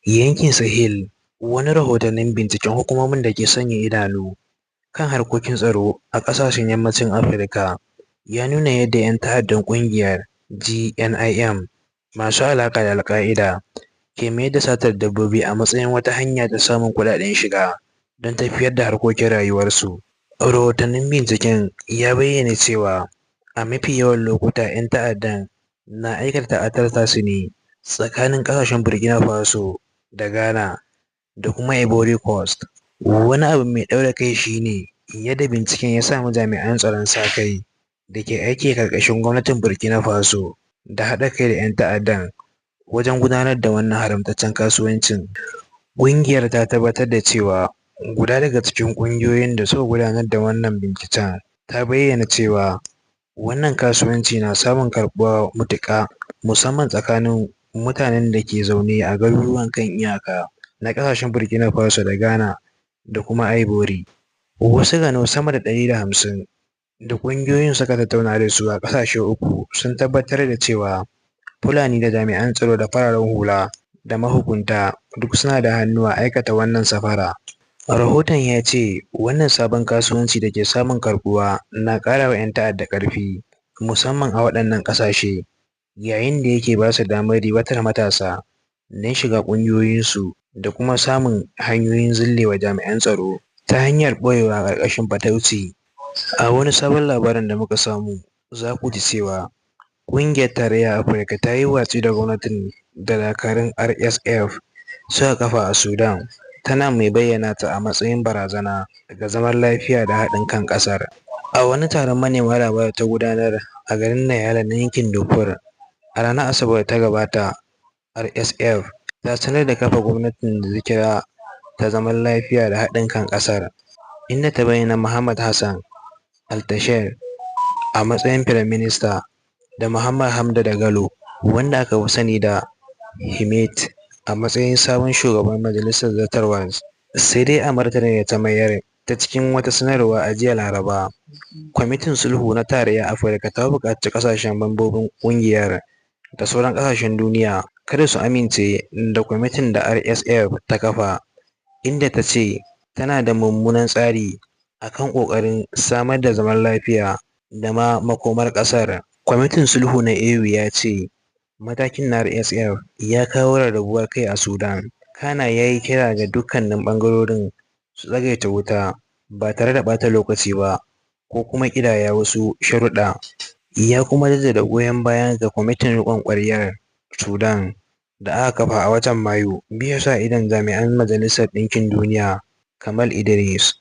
Yankin Sahel, wani rahoton binciken hukumomin da ke sanya idanu kan harkokin tsaro a ƙasashen Yammacin Afirka ya nuna yadda 'yan ta'addan ƙungiyar JNIM masu alaƙa da Al-ƙa'ida ke mayar da satar dabbobi a matsayin wata hanya ta samun kuɗaɗen shiga don tafiyar da harkokin rayuwarsu. Rahoton binciken ya bayyana cewa a mafi yawan lokuta 'yan ta'addan na aikata ta'asar tasu ne tsakanin ƙasashen Burkina Faso da Ghana da kuma Ivory Coast. Wani abu mai ɗaure kai shi ne yadda binciken ya sami jami'an tsaron sa-kai da ke aiki ƙarƙashin gwamnatin Burkina Faso da haɗa kai da 'yan ta'addan wajen gudanar da wannan haramtaccen kasuwancin. Ƙungiyar ta tabbatar da cewa guda daga cikin ƙungiyoyin da suka gudanar da wannan binciken ta bayyana cewa wannan kasuwanci na samun karɓuwa matuƙa, musamman tsakanin mutanen da ke zaune a garuruwan kan iyaka na ƙasashen Burkina Faso da Ghana da kuma Ivory. Wasu ganau sama da 150 da ƙungiyoyin suka tattauna da su a ƙasashe uku sun tabbatar da cewa Fulani da jami'an tsaro da fararen hula da mahukunta duk suna da hannu a aikata wannan safara. Rahoton ya ce wannan sabon kasuwanci da ke samun karɓuwa na ƙara wa 'yan ta'adda ƙarfi, musamman a waɗannan ƙasashe, yayin da yake ba su damar ribatar matasa don shiga ƙungiyoyinsu da kuma samun hanyoyin zillewa jami'an tsaro ta hanyar ɓoyewa a ƙarƙashin fatauci. A wani sabon labarin da muka samu, za ku ji cewa Ƙungiyar Tarayyar Afirka ta yi watsi da gwamnatin da dakarun RSF suka kafa a Sudan, tana mai bayyana ta a matsayin barazana ga zaman lafiya da haɗin kan ƙasar. A wani taron manema labarai da ta gudanar a garin Nyala na yankin Darfur a ranar Asabar da ta gabata, RSF ta sanar da kafa gwamnatin da ta kira ta zaman lafiya da haɗin kan ƙasar, inda ta bayyana Mohamed Hassan El-Bashir a matsayin firaminista da Mohamed Hamdan Dagalo, wanda aka fi sani da Hemedti, a matsayin sabon shugaban majalisar zartarwar. Sai dai a martanin da ta mayar ta cikin wata sanarwa a jiya Laraba, Kwamitin Sulhu na Tarayyar Afirka ta buƙaci ƙasashe mambobin ƙungiyar da sauran ƙasashen duniya kada su amince da gwamnatin da RSF ta kafa, inda ta ce tana da mummunan tasiri a kan ƙoƙarin samar da zaman lafiya da ma makomar ƙasar. Kwamitin Sulhu na AU ya ce matakin na RSF ya kawo rarrabuwar kai a Sudan, kana ya yi kira ga dukkanin ɓangarorin su tsagaita wuta ba tare da ɓata lokaci ba ko kuma gindaya wasu sharuɗa. Ya kuma jaddada goyon baya ga kwamitin riƙon ƙwaryar Sudan da aka kafa a watan Mayu bisa sa idon jami'an Majalisar Ɗinkin Duniya. Kamal Idris.